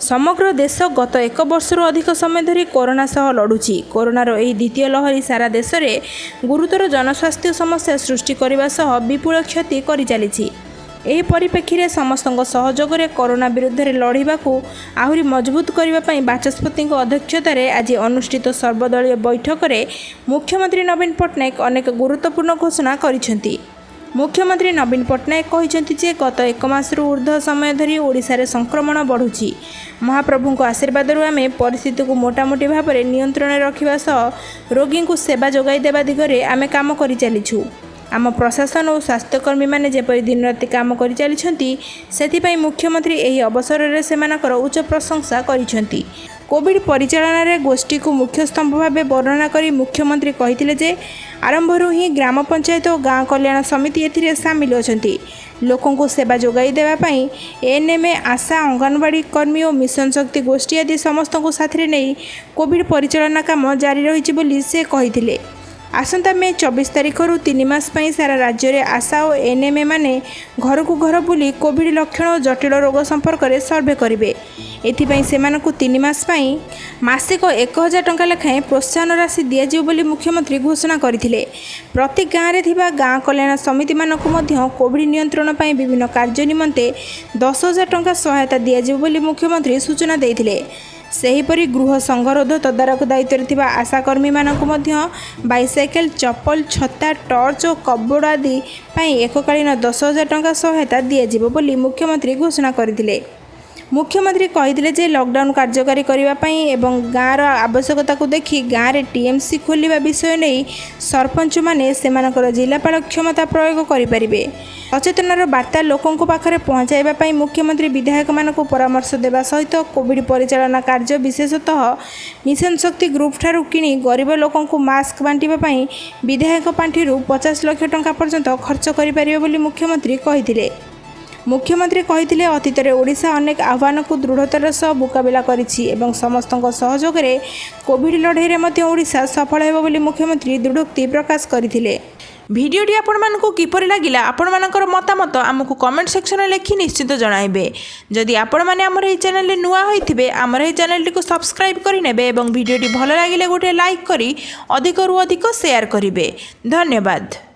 ସମଗ୍ର ଦେଶ ଗତ ଏକ ବର୍ଷରୁ ଅଧିକ ସମୟ ଧରି କରୋନା ସହ ଲଢ଼ୁଛି। କରୋନାର ଏହି ଦ୍ୱିତୀୟ ଲହରୀ ସାରା ଦେଶରେ ଗୁରୁତର ଜନସ୍ୱାସ୍ଥ୍ୟ ସମସ୍ୟା ସୃଷ୍ଟି କରିବା ସହ ବିପୁଳ କ୍ଷତି କରିଚାଲିଛି। ଏହି ପରିପ୍ରେକ୍ଷୀରେ ସମସ୍ତଙ୍କ ସହଯୋଗରେ କରୋନା ବିରୁଦ୍ଧରେ ଲଢ଼ିବାକୁ ଆହୁରି ମଜବୁତ କରିବା ପାଇଁ ବାଚସ୍ପତିଙ୍କ ଅଧ୍ୟକ୍ଷତାରେ ଆଜି ଅନୁଷ୍ଠିତ ସର୍ବଦଳୀୟ ବୈଠକରେ ମୁଖ୍ୟମନ୍ତ୍ରୀ ନବୀନ ପଟ୍ଟନାୟକ ଅନେକ ଗୁରୁତ୍ୱପୂର୍ଣ୍ଣ ଘୋଷଣା କରିଛନ୍ତି। ମୁଖ୍ୟମନ୍ତ୍ରୀ ନବୀନ ପଟ୍ଟନାୟକ କହିଛନ୍ତି ଯେ ଗତ ଏକ ମାସରୁ ଉର୍ଦ୍ଧ୍ୱ ସମୟ ଧରି ଓଡ଼ିଶାରେ ସଂକ୍ରମଣ ବଢ଼ୁଛି। ମହାପ୍ରଭୁଙ୍କ ଆଶୀର୍ବାଦରୁ ଆମେ ପରିସ୍ଥିତିକୁ ମୋଟାମୋଟି ଭାବରେ ନିୟନ୍ତ୍ରଣରେ ରଖିବା ସହ ରୋଗୀଙ୍କୁ ସେବା ଯୋଗାଇ ଦେବା ଦିଗରେ ଆମେ କାମ କରିଚାଲିଛୁ। ଆମ ପ୍ରଶାସନ ଓ ସ୍ୱାସ୍ଥ୍ୟକର୍ମୀମାନେ ଯେପରି ଦିନରାତି କାମ କରିଚାଲିଛନ୍ତି, ସେଥିପାଇଁ ମୁଖ୍ୟମନ୍ତ୍ରୀ ଏହି ଅବସରରେ ସେମାନଙ୍କର ଉଚ୍ଚ ପ୍ରଶଂସା କରିଛନ୍ତି। କୋଭିଡ୍ ପରିଚାଳନାରେ ଗୋଷ୍ଠୀକୁ ମୁଖ୍ୟ ସ୍ତମ୍ଭ ଭାବେ ବର୍ଣ୍ଣନା କରି ମୁଖ୍ୟମନ୍ତ୍ରୀ କହିଥିଲେ ଯେ ଆରମ୍ଭରୁ ହିଁ ଗ୍ରାମ ପଞ୍ଚାୟତ ଓ ଗାଁ କଲ୍ୟାଣ ସମିତି ଏଥିରେ ସାମିଲ ଅଛନ୍ତି। ଲୋକଙ୍କୁ ସେବା ଯୋଗାଇ ଦେବା ପାଇଁ ଏଏନ୍ଏମ୍, ଆଶା, ଅଙ୍ଗନବାଡ଼ି କର୍ମୀ ଓ ମିଶନ ଶକ୍ତି ଗୋଷ୍ଠୀ ଆଦି ସମସ୍ତଙ୍କୁ ସାଥିରେ ନେଇ କୋଭିଡ୍ ପରିଚାଳନା କାମ ଜାରି ରହିଛି ବୋଲି ସେ କହିଥିଲେ। ଆସନ୍ତା ମେ 24 ତାରିଖରୁ 3 ମାସ ପାଇଁ ସାରା ରାଜ୍ୟରେ ଆଶା ଓ ଏଏନ୍ଏମ୍ ମାନେ ଘରକୁ ଘର ବୁଲି କୋଭିଡ୍ ଲକ୍ଷଣ ଓ ଜଟିଳ ରୋଗ ସମ୍ପର୍କରେ ସର୍ଭେ କରିବେ। ଏଥିପାଇଁ ସେମାନଙ୍କୁ 3 ମାସ ପାଇଁ ମାସିକ 1000 ଟଙ୍କା ଲେଖାଏଁ ପ୍ରୋତ୍ସାହନ ରାଶି ଦିଆଯିବ ବୋଲି ମୁଖ୍ୟମନ୍ତ୍ରୀ ଘୋଷଣା କରିଥିଲେ। ପ୍ରତି ଗାଁରେ ଥିବା ଗାଁ କଲ୍ୟାଣ ସମିତିମାନଙ୍କୁ ମଧ୍ୟ କୋଭିଡ୍ ନିୟନ୍ତ୍ରଣ ପାଇଁ ବିଭିନ୍ନ କାର୍ଯ୍ୟ ନିମନ୍ତେ 10,000 ଟଙ୍କା ସହାୟତା ଦିଆଯିବ ବୋଲି ମୁଖ୍ୟମନ୍ତ୍ରୀ ସୂଚନା ଦେଇଥିଲେ। ସେହିପରି ଗୃହ ସଙ୍ଗରୋଧ ତଦାରଖ ଦାୟିତ୍ୱରେ ଥିବା ଆଶାକର୍ମୀମାନଙ୍କୁ ମଧ୍ୟ ବାଇସାଇକେଲ, ଚପଲ, ଛତା, ଟର୍ଚ୍ଚ ଓ କପବୋର୍ଡ ଆଦି ପାଇଁ ଏକକାଳୀନ 10,000 ଟଙ୍କା ସହାୟତା ଦିଆଯିବ ବୋଲି ମୁଖ୍ୟମନ୍ତ୍ରୀ ଘୋଷଣା କରିଥିଲେ। ମୁଖ୍ୟମନ୍ତ୍ରୀ କହିଥିଲେ ଯେ ଲକଡାଉନ କାର୍ଯ୍ୟକାରୀ କରିବା ପାଇଁ ଏବଂ ଗାଁର ଆବଶ୍ୟକତାକୁ ଦେଖି ଗାଁରେ ଟିଏମ୍ସି ଖୋଲିବା ବିଷୟ ନେଇ ସରପଞ୍ଚମାନେ ସେମାନଙ୍କର ଜିଲ୍ଲାପାଳ କ୍ଷମତା ପ୍ରୟୋଗ କରିପାରିବେ। ସଚେତନର ବାର୍ତ୍ତା ଲୋକଙ୍କ ପାଖରେ ପହଞ୍ଚାଇବା ପାଇଁ ମୁଖ୍ୟମନ୍ତ୍ରୀ ବିଧାୟକମାନଙ୍କୁ ପରାମର୍ଶ ଦେବା ସହିତ କୋଭିଡ୍ ପରିଚାଳନା କାର୍ଯ୍ୟ, ବିଶେଷତଃ ମିଶନ ଶକ୍ତି ଗ୍ରୁପଠାରୁ କିଣି ଗରିବ ଲୋକଙ୍କୁ ମାସ୍କ ବାଣ୍ଟିବା ପାଇଁ ବିଧାୟକ ପାଣ୍ଠିରୁ 50 ଲକ୍ଷ ଟଙ୍କା ପର୍ଯ୍ୟନ୍ତ ଖର୍ଚ୍ଚ କରିପାରିବେ ବୋଲି ମୁଖ୍ୟମନ୍ତ୍ରୀ କହିଥିଲେ। ମୁଖ୍ୟମନ୍ତ୍ରୀ କହିଥିଲେ, ଅତୀତରେ ଓଡ଼ିଶା ଅନେକ ଆହ୍ୱାନକୁ ଦୃଢ଼ତାର ସହ ମୁକାବିଲା କରିଛି ଏବଂ ସମସ୍ତଙ୍କ ସହଯୋଗରେ କୋଭିଡ୍ ଲଢ଼େଇରେ ମଧ୍ୟ ଓଡ଼ିଶା ସଫଳ ହେବ ବୋଲି ମୁଖ୍ୟମନ୍ତ୍ରୀ ଦୃଢ଼ୋକ୍ତି ପ୍ରକାଶ କରିଥିଲେ। ଭିଡ଼ିଓଟି ଆପଣମାନଙ୍କୁ କିପରି ଲାଗିଲା, ଆପଣମାନଙ୍କର ମତାମତ ଆମକୁ କମେଣ୍ଟ ସେକ୍ସନରେ ଲେଖି ନିଶ୍ଚିତ ଜଣାଇବେ। ଯଦି ଆପଣମାନେ ଆମର ଏହି ଚ୍ୟାନେଲରେ ନୂଆ ହୋଇଥିବେ, ଆମର ଏହି ଚ୍ୟାନେଲଟିକୁ ସବସ୍କ୍ରାଇବ୍ କରିନେବେ ଏବଂ ଭିଡ଼ିଓଟି ଭଲ ଲାଗିଲେ ଗୋଟିଏ ଲାଇକ୍ କରି ଅଧିକରୁ ଅଧିକ ସେୟାର କରିବେ। ଧନ୍ୟବାଦ।